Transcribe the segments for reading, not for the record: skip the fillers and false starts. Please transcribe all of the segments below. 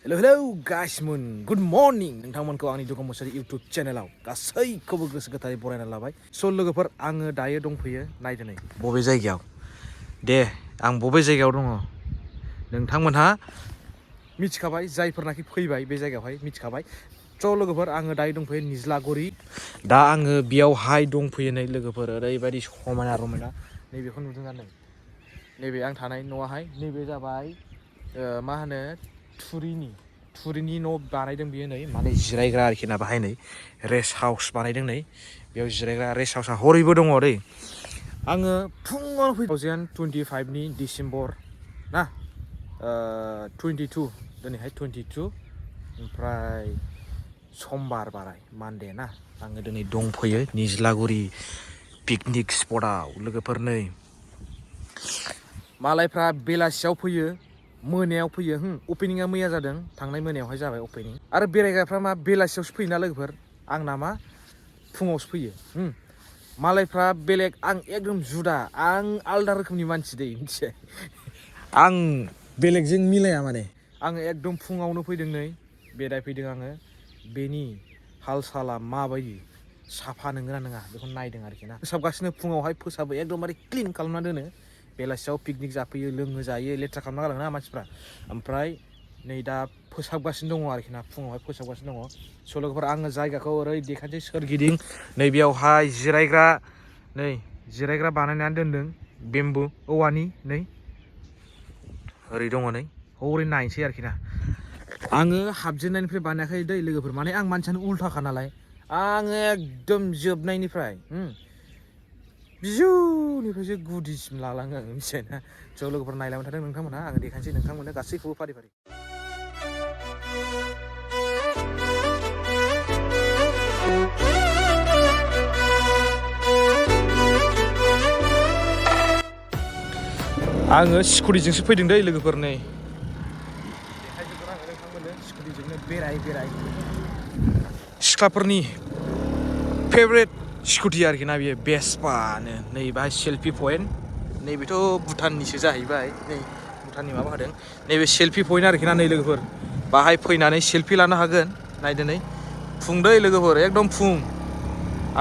Hello guys good morning नोंथांमोनखौ आंनि Dugga Mosahary YouTube चेनेलाव गासैखौबो गोसो गोथारै बरायना लाबाय स' लोगोफोर आङो दायो दंफैयो नायदो नै बबे जायगायाव दे आं बबे जायगायाव दङ नोंथांमोनहा मिथिखाबाय जायफोरनाखि फैबाय बे जायगायावहाय मिथिखाबाय स' लोगोफोर आङो दायो दंफैयो निज्लागुरि दा आङो बेयावहाय दंफैयो नै लोगोफोर ओरैबायदि समायना रमायना नैबेखौ नुदों ना नै नैबे आं थानाय न'आहाय नैबे जाबाय मा होनो थुरिनि न' बानायदों बियो नै माने जिरायग्रा आरोखि ना बाहाय नै रेस्ट हाउस बानायदों नै बेयाव जिरायग्रा रेस्ट हाउसा हरैबो दङ दै आङो फुङाव 2025 नि डिसेम्बर ना 22 दिनैहाय 22 ओमफ्राय समबार बाराय मानडे ना आङो दिनै दंफैयो निज्लागुरि पिकनिक स्पटआव लोगोफोर नै मालायफ्रा बेलासियाव फैयो मोनायाव फैयो अपेनिंआ मैया जादों थांनाय मोनायावहाय जाबाय अपेनिं आरो बेरायग्राफ्रा मा बेलासियावसो फैयोना लोगोफोर आंना मा फुङावसो फैयो मालायफ्रा बेलेग आं एकदम जुदा आं आलदा रोखोमनि मानसि दै मिथिबाय आं बेलेगजों मिलाया माने आङो एकदम फुङावनो फैदों नै बेरायफैदों आङो बेनि हाल साला माबायदि साफा नंगौना नङा बेखौ नायदों आरोखि ना फोसाबगासिनो फुङावहाय फोसाबो एकदमबारे क्लिन खालामना दोनो बेलासियाव पिकनिक जाफैयो लोङो जायो लेथ्रा खालामना गालाङोना मानसिफ्रा ओमफ्राय नै दा फोसाबगासिनो दङ आरोखि ना फुङावहाय फोसाबगासिनो दङ स' लोगोफोर आङो जायगाखौ ओरै देखायनोसै सोरगिदिं नै बेयावहाय जिरायग्रा बानायनानै दोनदों बेम्बु औवानि नै ओरै दङ नै हरै नायनोसै आरोखि ना आङो हाबजेननायनिफ्राय बानायाखै दै लोगोफोर माने आं मानसियानो उल्थाखा नालाय आङो एकदम जोबनायनिफ्राय बिजौनिफ्रायसो गुदिसिम लालाङो आङो मिथिबाय ना ज' लोगोफोर नायलांबाय थादों नोंथांमोनहा आङो देखायनोसै नोंथांमोननो गासैखौबो फारि फारि आङो स्कुटिजोंसो फैदों दै लोगोफोर नै देखायजोबगोन आङो नोंथांमोननो स्कुटिजोंनो बेराय सिख्लाफोरनि फेभरेट स्कुटि आरोखि ना बियो बेस्पानो नै बाहाय सेल्फि पइन्ट नैबेथ' भुटाननिसो जाहैबाय नै भुटाननि माबा होदों नैबे सेल्फि पइन्ट आरोखि ना नै लोगोफोर बाहाय फैनानै सेल्फि लानो हागोन नायदो नै फुं दै लोगोफोर एकदम फुं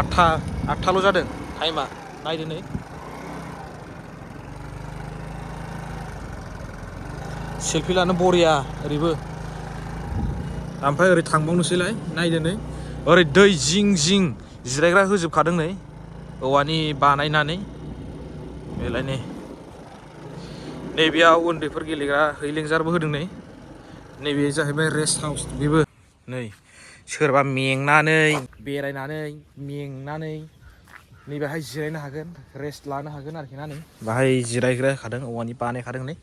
8:00 जादों टाइमा नायदो नै सेल्फि लानो बरिया ओरैबो ओमफ्राय ओरै थांबावनोसैलाय नायदो नै ओरै दै जिं जिं जिरायग्रा होजोबखादों नै औवानि बानायनानै बेलाय नैबेयाव उन्दैफोर गेलेग्रा हैलेंजारबो होदों नै नैबे जाहैबाय रेस्ट हाउस बेबो नै सोरबा मेंनानै बेरायनानै मेंनानै नैबेहाय जिरायनो हागोन रेस्ट लानो हागोन आरोखि ना नै बाहाय जिरायग्रा होखादों औवानि बानायखादों नै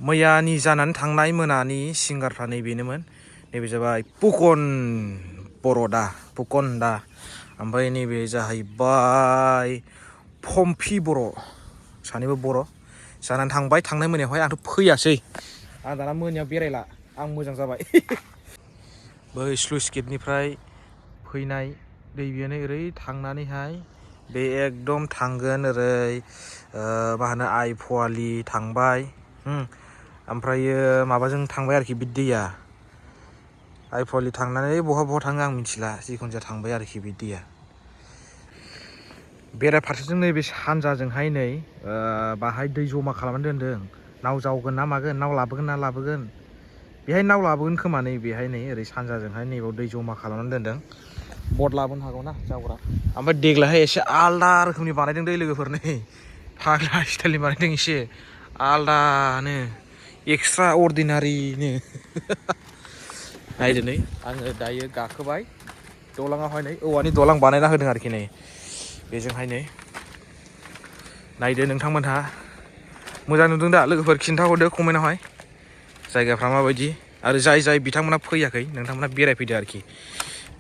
मैयानि जानानै थांनाय मोनानि सिंगारफ्रा नैबेनोमोन नैबे जाबाय पुकन दा ओमफ्राय नैबे जाहैबाय पम्फि बर' सानैबो बर' जानानै थांबाय थांनाय मोनायावहाय आंथ' फैयासै आं दाना मोनायाव बेरायला आं मोजां जाबाय बै स्लुइस गेटनिफ्राय फैनाय दै बियो ओरै थांनानैहाय बे एकदम थांगोन ओरै मा होनो आइ फवालि थांबाय ओमफ्रायो माबाजों थांबाय आरोखि बे दैया आइ फवालि थांनानै बहा थाङो आं मिथिला जिखुनु जाया थांबाय आरोखि बे दैया बेराफारसेजों नैबे सानजाजोंहाय नै बाहाय दै जमा खालामनानै दोनदों नाव जावगोन ना मागोन नाव लाबोगोन बेहाय नाव लाबोगोन खोमा नै बेहाय नै ओरै सानजाजोंहाय नैबाव दै जमा खालामनानै दोनदों बट लाबोनो हागौ ना जावग्रा ओमफ्राय देग्लायहाय एसे आलदा रोखोमनि बानायदों दै लोगोफोर नै फाग्ला स्टाइलनि बानायदों एसे आलदानो एक्सट्रा अर्डिनारिनो नायदो नै आङो दायो गाखोबाय दलाङावहाय नै औवानि दलां बानायना होदों आरोखि नै बेजोंहाय नै नायदो नोंथांमोनहा मोजां नुदों दा लोगोफोर खिन्थाहरदो कमेन्टआवहाय जायगाफ्रा माबायदि आरो जाय बिथांमोना फैयाखै नोंथांमोना बेरायफैदो आरोखि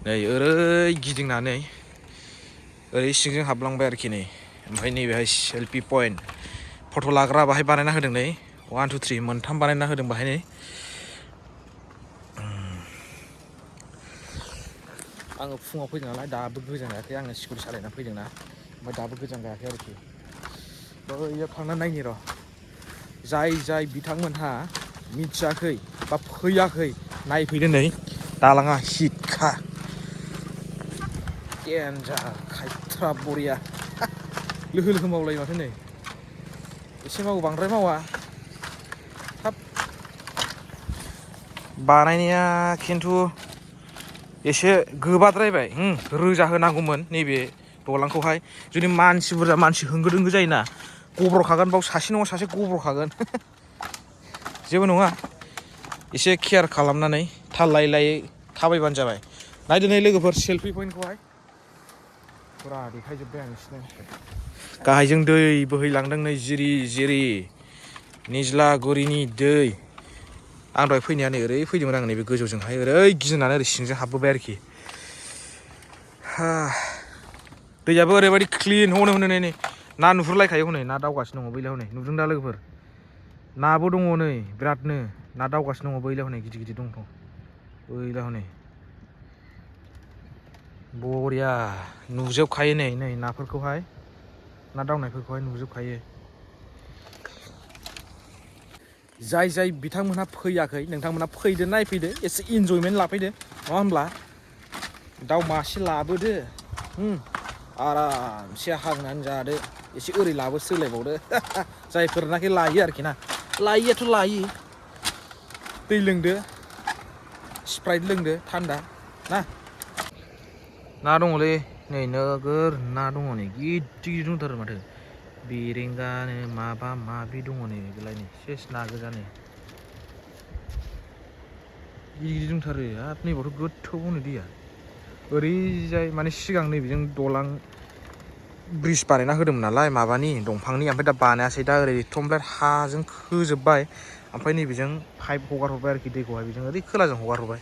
नै ओरै गिदिंनानै ओरै सिंजों हाबलांबाय आरोखि नै ओमफ्राय नैबेहाय सेल्फि पइन्ट फट' लाग्रा बाहाय बानायना होदों नै 1 2 3 मोनथाम बानायना होदों बाहाय नै आङो फुङाव फैदों नालाय दाबो गोजां गायाखै आङो स्कुटि सालायनानै फैदोंना ओमफ्राय दाबो गोजां गायाखै आरोखि बैयाव थांनानै नायनि र' जाय बिथांमोनहा मिथियाखै बा फैयाखै नायफैदो नै दालाङा हिटखा देन्जार खायथ्रा बरिया लोहो लोहो मावलायो माथो नै एसे मावो बांद्राय मावा हाब बानायनाया खिन्थु एसे गोबाद्रायबाय रोजा होनांगौमोन नैबे दलांखौहाय जुदि मानसि बुरजा मानसि होंगो दोंगो जायोना गब्रखागोन बाव सासे नङा सासे गब्रखागोन जेबो नङा एसे केयार खालामनानै थाल लायै लायै थाबायबानो जाबाय नायदो नै लोगोफोर सेल्फि पइन्टखौहाय फुरा देखायजोब्बाय आं नोंसिनो गाहायजों दै बोहैलांदों नै जिरि जिरि निज्लागुरिनि दै आं दहाय फैनाया नै ओरै फैदोंमोन आं नैबे गोजौजोंहाय ओरै गिदिंनानै ओरै सिंजों हाबबोबाय आरोखि दैयाबो ओरैबायदि क्लिन हनै हनै नै ना नुहुरलायखायो हनै ना दावगासिनो दङ बैलाय हनै नुदों दा लोगोफोर नाबो दङ नै बिरादनो ना दावगासिनो दङ बैलाय हनै गिदिर गिदिर दंथ' बैलाय हनै बरिया नुजोबखायो नै नै नाफोरखौहाय ना दावनायफोरखौहाय नुजोबखायो जाय जाय बिथांमोनहा फैयाखै नोंथांमोनहा फैदो नायफैदो एसे इन्जयमेन्ट लाफैदो नङा होनब्ला दाउ मासे लाबोदो आरामसे हांनानै जादो एसे ओरै लाबो सोलायबावदो जायफोरनाखि लायो आरोखि ना लायैयाथ' लायो दै लोंदो स्प्राइट लोंदो थान्दा ना दङलै नै नोगोर ना दङ नै गिदिर गिदिर दंथारो माथो बेरेंगानो माबा माबि दङ नै बेलाय नै सेस ना गोजा नै गिदिर गिदिर दंथारो हाब नैबावथ' गोथौ हनै दैया ओरैजाय माने सिगां नैबेजों दलां ब्रिज बानायना होदोंमोन नालाय माबानि दंफांनि ओमफ्राय दा बानायासै दा ओरै एकदमबारे हाजों खोजोब्बाय ओमफ्राय नैबेजों पाइप हगार हरबाय आरोखि दैखौहाय बेजों ओरै खोलाजों हगार हरबाय